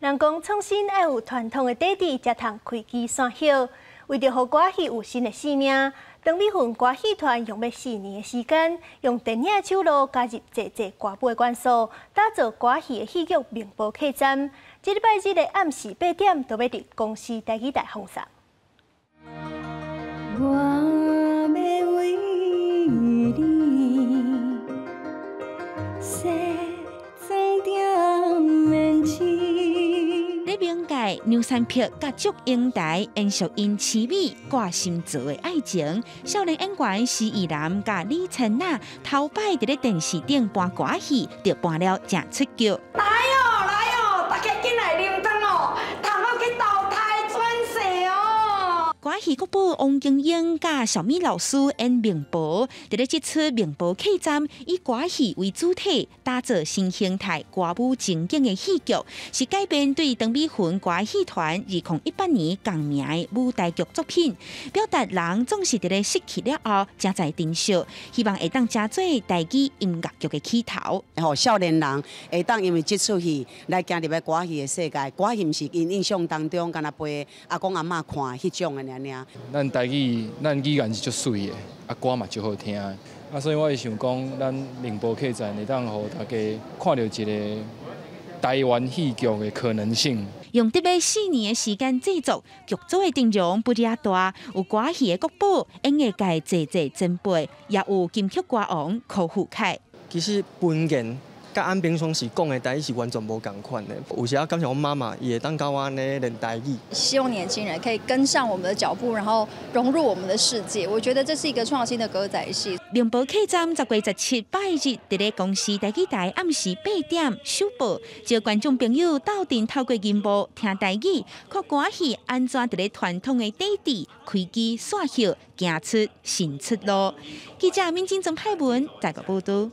人講創新愛有傳統的底底，才通開枝散葉。為著予歌戲有新的生命，長美雲歌戲團用欲4年的時間，用電影的手路加入濟濟歌舞的元素，打造歌戲的戲劇《明報客棧》。這禮拜日的暗時8點，就欲佇公視台語台放送。我欲為你梳妝點胭脂。咧冥界梁山伯佮祝英台延續𪜶淒美掛心做的愛情，少年演員施奕南佮李千娜頭擺佇咧電視頂扮歌戲，就扮了誠出腳。來哦來哦，大家緊來啉湯哦，通好去投胎轉世哦。歌戲國寶王金英佮小米老師演明婆，佇咧這齣明婆客棧以歌戲為主體，打造新形態歌舞情景的戲劇，是改編對長美雲歌戲團2018年共名的舞台劇作品，表達人總是佇咧失去了後，才知珍惜，希望會當成做台語音樂劇的起頭。予少年人會當因為這齣戲來行入來歌戲的世界，歌戲毋是𪜶印象當中，干焦陪阿公阿嬤看彼種的爾爾。咱台語，咱語言是足媠的，啊歌嘛足好聽的，啊所以我會想講，咱明婆客棧會當予大家看著一个台灣戲劇的可能性。用得欲4年的時間製作，劇組的陣容不遮大，有歌戲的國寶，演藝界濟濟前輩，也有金曲歌王柯富凱。其實本言佮按平常時講的台語是完全無仝款的。有時仔感謝阮媽媽，伊會當教我按呢練台語。希望年輕人可以跟上我們的腳步，然後融入我們的世界。我覺得這是一個創新的歌仔戲。明婆客棧10月17拜日，佇咧公視台語台暗時8點首播，招觀眾朋友鬥陣透過銀幕聽台語，看歌戲按怎佇咧傳統的底底開枝散葉，行出新出路。記者民進曾派文台北報導。